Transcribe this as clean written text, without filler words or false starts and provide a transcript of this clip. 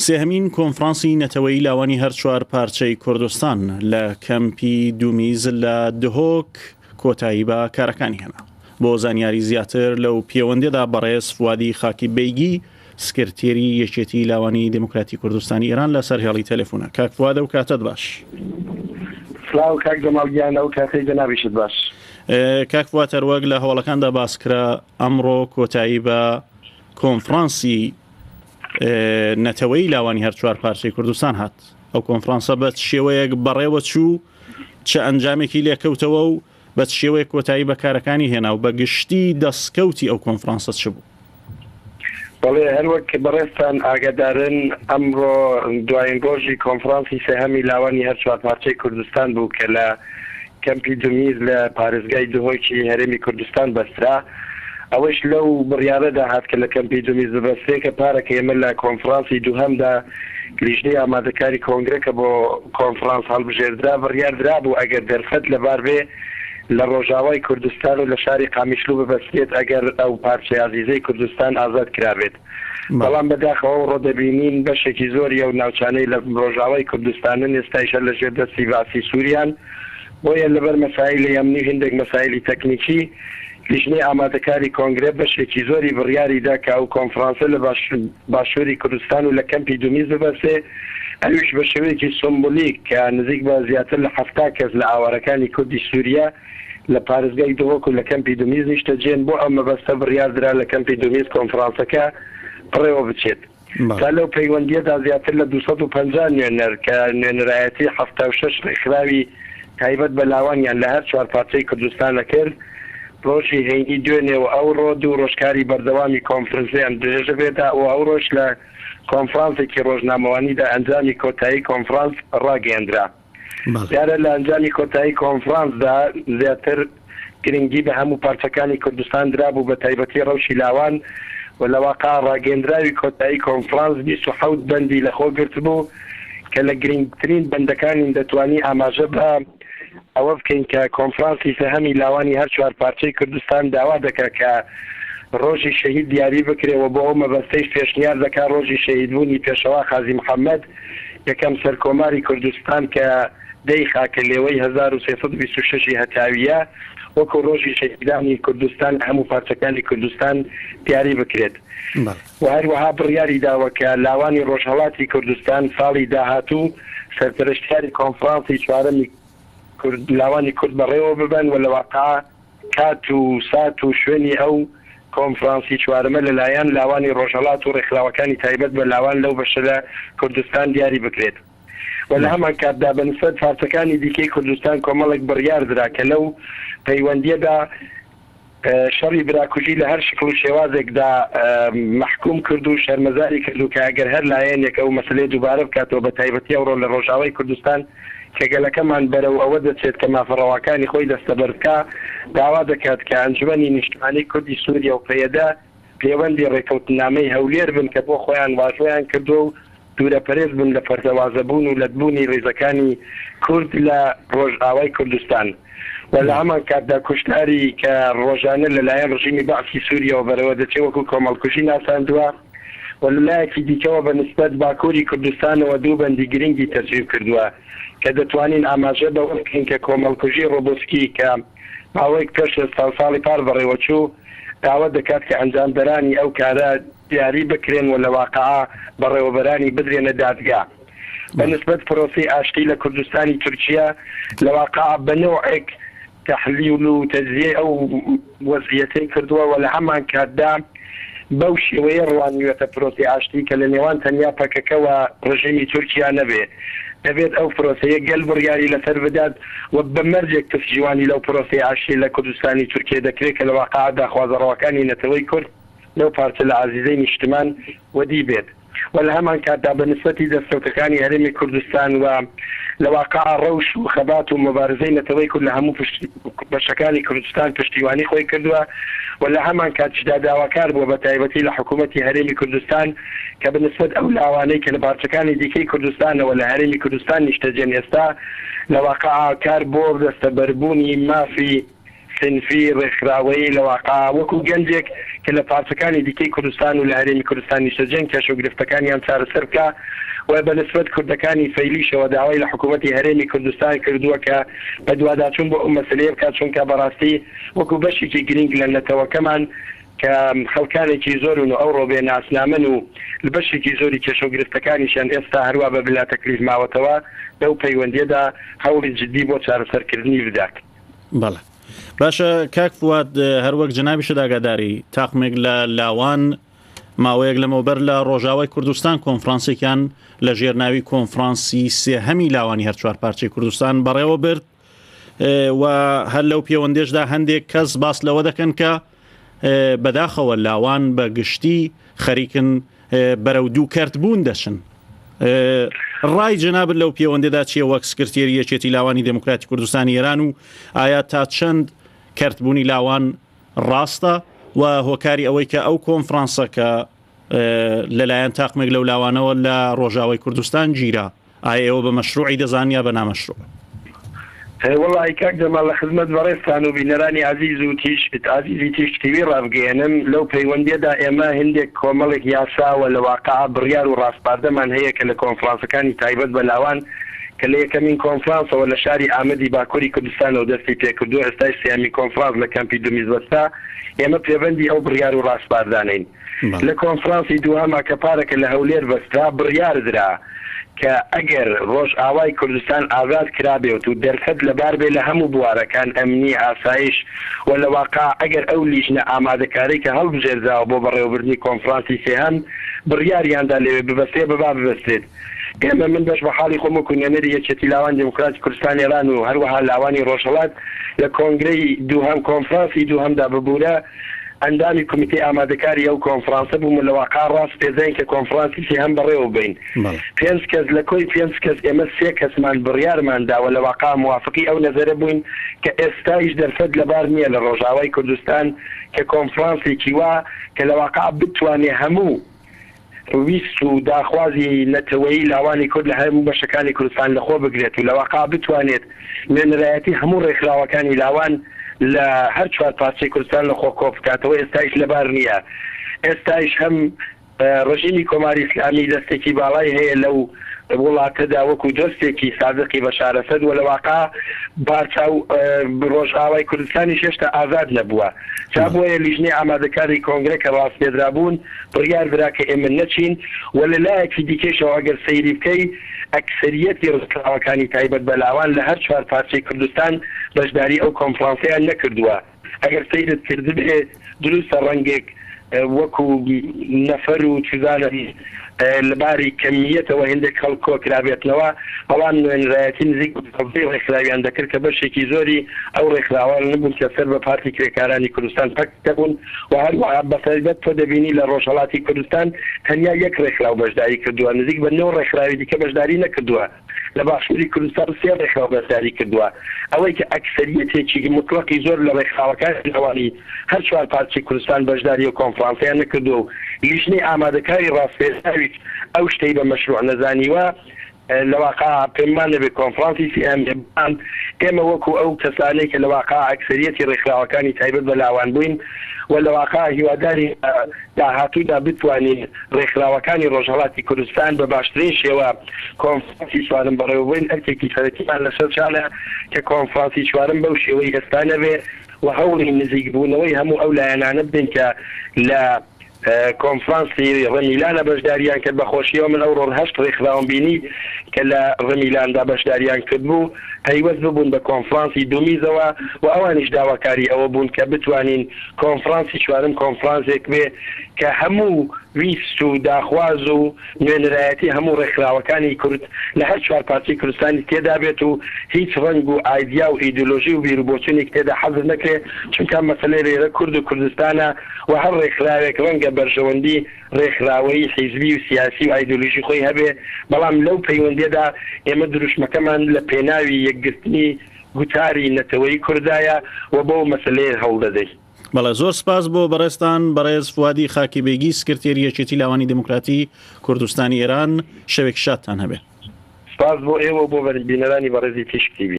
سێهەمین کۆنفرانسی نەتەوەیی لاوانی هەر چوار پارچەی کوردستان لە کەمپی دومیز لە دهۆک کۆتایی بە کارەکانی هێنا. بۆ زانیاری زیاتر لەو پێوەندیەدا بەڕێز فوادی خاکی بەیگی سکرتێری یەکێتی لاوانی دێموکراتی کوردستانی ئێران لە سەر هێڵی تەلەفونە. کاک فواد ئەو کاتەت باش. سڵاو کاک جەماڵ گیان ئەو کاتەی جەنابیشت باش. کاک فواد هەروەک لە هەواڵەکاندا باس کرا ئەمڕۆ کۆتایی بە کۆنفرانسی نەتەوەیی لاوانی هەر چوار پارچەی کوردستان هات. ئەو کۆنفرانسە بە چ شێوەیەک بەڕێوە چوو، چ ئەنجامێکی لێکەوتەوە و بە چ شێوەیەک کۆتایی بە کارەکانی هێنا و بە گشتی دەسکەوتی ئەو کۆنفرانسە چ بوو؟ بەڵێ هەروەک بەڕێزتان ئاگادارن ئەمڕۆ دوایین ڕۆژی کۆنفرانسی سێهەمی لاوانی هەر چوار پارچەی کوردستان بوو کە لە کەمپی دومیز لە پارێزگای دهۆکی هەرێمی کوردستان بەسترا. ئەوەیش لەو بڕیارەدا هات کە لە کەمپی دومیز ببەسترێ کە پارەکە ئێمە لە کۆنفرانسی دووهەمدا لیژنەی ئامادەکاری کۆنگرە کە بۆ کۆنفرانس هەڵبژێردرا بڕیار درابوو ئەگەر دەرفەت لەبار بێ لە ڕۆژاوای کوردستان و لە شاری قامیشلو ببەسترێت ئەگەر ئەو پارچە ئازیزەی کوردستان ئازاد کرابێت. بەڵام بەداخەوە ئەوڕۆ دەبینین بەشێکی زۆری ئەو ناوچانەی لە ڕۆژاوای کوردستانن ئێستایش هەر لە ژێر دەستی بەعسی سوریان، بۆیە لەبەر مەسایلی ئەمنی و هیندێک مەسایلی تەکنیکی لیژنەی ئامادەکاری کۆنگرە بەشێکی زۆری بڕیاری دا کە ئەو کۆنفرانسە لە باشووری کوردستان و لە کەمپی دومیز ببەستێ ئەویش بە شێوەیەکی سومبولیک کە نزیک بە زیاتر لە 70 کەس لە ئاوارەکانی کوردی سوریە لە پارێزگای دهۆک و لە کەمپی دومیز نیشتەجێن، بۆ ئەم مەبەستە بڕیار درا لە کەمپی دومیز کۆنفرانسەکە بەڕێوە بچێت. تا لەو پەیوەندییەدا زیاتر لە 250 نوێنەر کە نوێنەرایەتی 76 ڕێکخراوی تایبەت بە لاوانیان لە هەر چوار پارچەی کوردستان ئەکرد، ڕۆژی هەینی دوێنێ و ئەوڕۆ دوو ڕۆژ کاری بەردەوامی کۆنفرنسیان درێژە پێدا و ئەوڕۆش لە کۆنفرانسێکی ڕۆژنامەوانیدا ئەنجامی کۆتایی کۆنفرانس ڕاگەیەندرا. دیارە لە ئەنجامی کۆتایی کۆنفرانسدا زیاتر گرنگی بە هەموو پارچەکانی کوردستان درابوو بە تایبەتی ڕەوشی لاوان و لە واقع ڕاگەیەندراوی کۆتایی کۆنفرانس 27 بەندی لەخۆ گرتبوو کە لە گرنگترین بەندەکانین دەتوانی ئاماژە بە ئەوە بکەین کە کۆنفرانسی سێهەمی لاوانی هەر چوار پارچەی کوردستان داوا دەکا کە ڕۆژی شەهید دیاری بکرێ و بۆ ئەو مەبەستەیش پێشنیار دەکا ڕۆژی شەهیدبوونی پێشەوا قازی محەممەد یەکەم سەرکۆماری کوردستان کە دە ی خاکەلێوەی 1326 ی هەتاوییە وەکوو ڕۆژی شەهیدانی کوردستان لە هەموو پارچەکانی کوردستان دیاری بکرێت و هەروەها بڕیاری داوە کە لاوانی ڕۆژهەڵاتی کوردستان ساڵی داهاتوو سەرپەرشتیاری کۆنفرانسی چوارەمی کورد لاوانی کورد بەڕێوە ببەن و لە واقع کات و سات و شوێنی ئەو کۆنفرانسی چوارەمە لە لایەن لاوانی ڕۆژهەڵات و ڕێکخراوەکانی تایبەت بە لاوان لەو بەشە لە کوردستان دیاری بکرێت و لە هەمان کاتدا بە نسبەت پارچەکانی دیکەی کوردستان کۆمەڵێک بڕیار درا کە لەو پەیوەندییەدا شەڕی براکوژی لە هەر شکڵ و شێوازێکدا مەحکوم کرد و شەرمەزاری کرد و کە ئەگەر هەر لایەنێک ئەو مەسەلەیە دووبارە بکاتەوە بە تایبەتی ئەوڕۆ لە ڕۆژئاوای کوردستان کە گەلەکەمان بەرەو ئەوە دەچێت کە مافە ڕەواکانی خۆی دەستەبەر بکا داوا دەکات کە ئەنجومەنی نیشتمانی کوردی سوریە و پەیەدە پێوەندی ڕێکەوتننامەی هەولێر بن کە بۆ خۆیان واژۆیان کردووە و دوورەپەرێز بن لە پەرتەوازەبوون و لەتبوونی ڕیزەکانی کورد لە ڕۆژئاوای کوردستان و لە هەمانکاتدا کوشتاری کە ڕۆژانە لە لایەن ڕژیمی بەعسی سوریەوە بەرەوە دەچێ وەکوو کۆمەڵکوژی ناساندووە و لە لایەکی دیکەوە بە نیسبەت باکووری کوردستانەوە دوو بەندی گرینگی تەسویب کردووە کە دەتوانین ئاماژە بەوە بکەین کە کۆمەڵکوژی ڕۆبۆسکی کە ماوەیەک پێش ئێستا و ساڵی پار بەڕێوەچوو داوا دەکات کە ئەنجامدەرانی ئەو کارە دیاری بکرێن و لە واقع بەڕێوەبەرانی بدرێنە دادگا. بە نسبەت پرۆسەی ئاشتی لە کوردستانی تورکیە لە واقع بە نەوعێک تەحلیل و تەجزیەی ئەو وەزعیەتەی کردووە و لە هەمانکاتدا بەو شێوەیە ڕوانیوەتە پرۆسەی ئاشتی کە لە نێوان تەنیا پەکەکە و ڕژێمی تورکیا نەبێ دەبێت ئەو پرۆسەیە گەل بڕیاری لەسەر بدات و بە مەرجێک پشتیوانی لەو پرۆسەی ئاشتیە لە کوردستانی تورکیە دەکرێت کە لە واقع داخوازە ڕەواکانی نەتەوەی کورد لەو پارچە لە ئازیزەی نیشتمان وەدی بێت و لە هەمانکاتدا بە نسبەتی دەستکەوتەکانی هەرێمی کوردستان و لە واقع ڕەوش و خەبات و موبارزەی نەتەوەی کورد لە هەموو بەشەکانی کوردستان پشتیوانی خۆی کردووە و لە هەمانکاتیشدا داواکار بووە بە تایبەتی لە حکوومەتی هەرێمی کوردستان کە بە نسبەت ئەو لاوانەی کە لە پارچەکانی دیکەی کوردستانەوە لە هەرێمی کوردستان نیشتەجێن ئێستا لە واقع کار بۆ دەستەبەربوونی مافی. سینفی، ڕێکخراوەیی لە واقع وەکو گەنجێک کە لە پارچەکانی دیکەی کوردستان و لە هەرێمی کوردستان نیشتەجێن کێشە و گرفتەکانیان چارەسەر بکا و بە نسبەت کوردەکانی فەیلیشەوە داوای لە حکوومەتی هەرێمی کوردستان کردووە کە بەدواداچوون بۆ ئەو مەسەلەیە بکات چونکە بەڕاستی وەکو بەشێکی گرینگ لە نەتەوەکەمان کە خەڵکانێکی زۆرن و ئەوڕۆ بێ ناسنامەن و بەشێکی زۆری کێشە و گرفتەکانیشیان ئێستا هەروا بە بلا تەکلیف ماوەتەوە لەو پەیوەندییەدا هەوڵی جدی بۆ چارەسەرکردنی بدات. بەڵێ باشە کاک فواد هەروەک جەنابیشت ئاگاداری تاقمێک لە لاوان ماوەیەک لەمەوبەر لە ڕۆژاوای کوردستان کۆنفرانسێکیان لە ژێر ناوی کۆنفرانسی سێهەمی لاوانی هەر چوار پارچەی کوردستان بەڕێوە برد و هەر لەو پێوەندێشدا هەندێک کەس باس لەوە دەکەن کە بەداخەوە لاوان بە گشتی خەریکن بەرەو دوو کەرت بوون دەچن. ڕای جەنابت لەو پێوەندەدا چییە وەک سکرتێری یەکێتی لاوانی دێموکراتی کوردستانی ئێران و ئایا تا چەند کەرت بوونی لاوان ڕاستە و هۆکاری ئەوەی کە ئەو کۆنفرانسە کە لەلایەن تاقمێک لەو لاوانەوە لە ڕۆژاوای کوردستان گیرا ئایا ئێوە بە مەشروعی دەزانن یا بە نامەشروع؟ وەڵاهی کاک جەمال لە خزمەت بەڕێزتان و بینەرانی ئازیز و تیشک ئازیزی تیشک تیوی ڕابگەیەنم لەو پەیوەندیەدا ئێمە هندێک کۆمەڵێک یاسا و لە واقع بڕیار و ڕاسپاردەمان هەیە کە لە کۆنفرانسەکانی تایبەت بە لاوان کە لە یەکەمین کۆنفرانسەوە لە شاری ئامەدی باکوری کوردستانەوە دەستی پێکردووە ئێستای سێیەمین کۆنفرانس لە کەمپی دومیز بەستا ئێمە پێبەندی ئەو بڕیار و ڕاسپاردانەین. لە کۆنفرانسی دووهەما کە پارەکە لە هەولێر بەسترا، بڕیار درا کە ئەگەر ڕۆژئاوای کوردستان ئازاد کرابێت و دەرفەت لەبار بێ لە هەموو بوارەکان، ئەمنی، ئاسایش، و لە واقع ئەگەر ئەو لیژنە ئامادەکارەی کە هەڵبژێردراوە بۆ بەڕێوەبردنی کۆنفرانسی سێهەم بڕیاریان دا لەوێ ببەسترێ بە با ببەسترێت. ئێمە من بەش بە حاڵی خۆم وەکوو نوێنەری یەکێتی لاوانی دێموکراتی کوردستان ئێران و هەروەها لاوانی ڕۆژهەڵات لە کۆنگرەی دووهەم کۆنفرانسی دووهەمدا ببوورە ئەندامی کومیتەی ئامادەکاری ئەو کۆنفرانسە بووم و لە واقع ڕاسپێردراین کە کۆنفرانسی سێهەم بەڕێوە ببەین. پێنج کەس لە کۆی پێنج کەس ئێمە سێ کەسمان بڕیارمان دا و لە واقع موافقی ئەو نەزەرە بووین کە ئێستایش دەرفەت لەبار نییە لە ڕۆژاوای کوردستان کە کۆنفرانسێکی وا کە لە واقع بتوانێ هەموو ویست و داخوازی نەتەوەیی لاوانی کورد لە هەموو بەشەکانی کوردستان لە خۆ بگرێت و لە واقع بتوانێت نوێنەرایەتی هەموو ڕێکخراوەکانی لاوان لە هەر چوار پارچەی کوردستان لە خۆ کۆ بکاتەوە ئێستایش لەبار نییە. ئێستایش هەم ڕژیمی کۆماری ئیسلامی دەستێکی باڵای هەیە لەو وڵاتەدا وەکوو دۆستێکی سادقی بەشار ئەسەد و لە واقع پارچە ڕۆژئاوای کوردستانیش هێشتا ئازاد نەبووە. جا بۆیە لیژنەی ئامادەکاری کۆنگرە کە ڕاسپێردرابوون بڕیار درا کە ئێمە نەچین و لە لایەکی دیکەیشەوە ئەگەر سەیری بکەی ئەکسەریەتی ڕێکخراوەکانی تایبەت بە لاوان لە هەر چوار پارچەی کوردستان بەشداری ئەو کۆنفرانسەیان نەکردووە. ئەگەر سەیرت کردبێ دروستە ڕەنگێک وەکو نەفەر و چزانم لە باری کەمییەتەوە هێندێک خەڵک کۆکرابێتنەوە، بەڵام نوێنەرایەتی نزیک بە دوازدەی ڕێکخراویان دەکرد کە بەشێکی زۆری ئەو ڕێکخراوانە بوون کە سەر بە پارتی کرێکارانی کوردستان پەکەکە بوون و هەروەها بەتایبەت تۆ دەبینی لە ڕۆژهەڵاتی کوردستان تەنیا یەک ڕێکخراو بەشداری کردووە نزیک بە نۆ ڕێکخراوی دیکە بەشداری نەکردووە. لە باشووری کوردستان سێ ڕێکخراو بەشداری کردووە، ئەوەی کە ئەکسەریەتێکی موتڵەقی زۆر لە ڕێکخراوەکانی لاوانی هەر چوار پارچەی کوردستان بەشداری ئەو کۆنفرانسەیان نەکردووە و لیژنەی ئامادەکاری ڕاسپێردراویش ئەو شتەی بە مەشروع نەزانیوە، لە واقع پێم وا نەبێ کۆنفرانسی سێهەم بێ، بەڵام ئێمە وەکو ئەو کەسانەی کە لە واقع ئەکسەریەتی ڕێکخراوەکانی تایبەت بە لاوان بووین و لە واقع هیوادارین لە داهاتوودا بتوانین ڕێکخراوەکانی ڕۆژهەڵاتی کوردستان بە باشترین شێوە کۆنفرانسی چوارم بەڕێوەبەین، ئەرکێکی سەرەکیمان لەسەر شانە کە کۆنفرانسی چوارم بەو شێوەی ئێستا نەبێ و هەوڵی نزیکبوونەوەی هەموو ئەو لایەنانە بدەین کە لە کۆنفرانسی ڕمیلانە بەشداریان کرد، بە خۆشییەوە من ئەوڕۆ هەشت ڕێکخراوم بینی کە لە ڕمیلاندا بەشداریان کردبوو، پەیوەست ببوون بە کۆنفرانسی دومیزەوە و ئەوانیش داواکاری ئەوە بوون کە بتوانین کۆنفرانسی چوارم کۆنفرانسێک بێ کە هەموو ویست و داخواز و نوێنەرایەتی هەموو ڕێکخراوەکانی کورد لە هەر چوار پارچەی کوردستانی تێدا بێت و هیچ ڕەنگ و ئایدیا و ئیدۆلۆژی و بیروبۆچوونێک تێدا حەزر نەکرێ چونکە مەسەلەی لێرە کورد و کوردستانە و هەر ڕێکخراوێک ڕەنگە بەرژەوەندی ڕێکخراوەیی حیزبی و سیاسی و ئایدۆلۆژی خۆی هەبێ بەڵام لەو پەیوەندیەدا ئێمە دروشمەکەمان لە پێناوی یەکگرتنی گوتاری نەتەوەیی کوردایە و بۆ مەسەلەیە هەوڵ دەدەین. بەڵێ زۆر سپاس بۆ بەڕێزتان بەڕێز فوادی خاکی بێگی سکرتێری یەکێتی لاوانی دێموکراتی کوردستانی ئێران شەوێکی شادتان هەبێ. سپاس بۆ ئێوە و بۆ بینەرانی بەڕێزی تیشک تیڤی.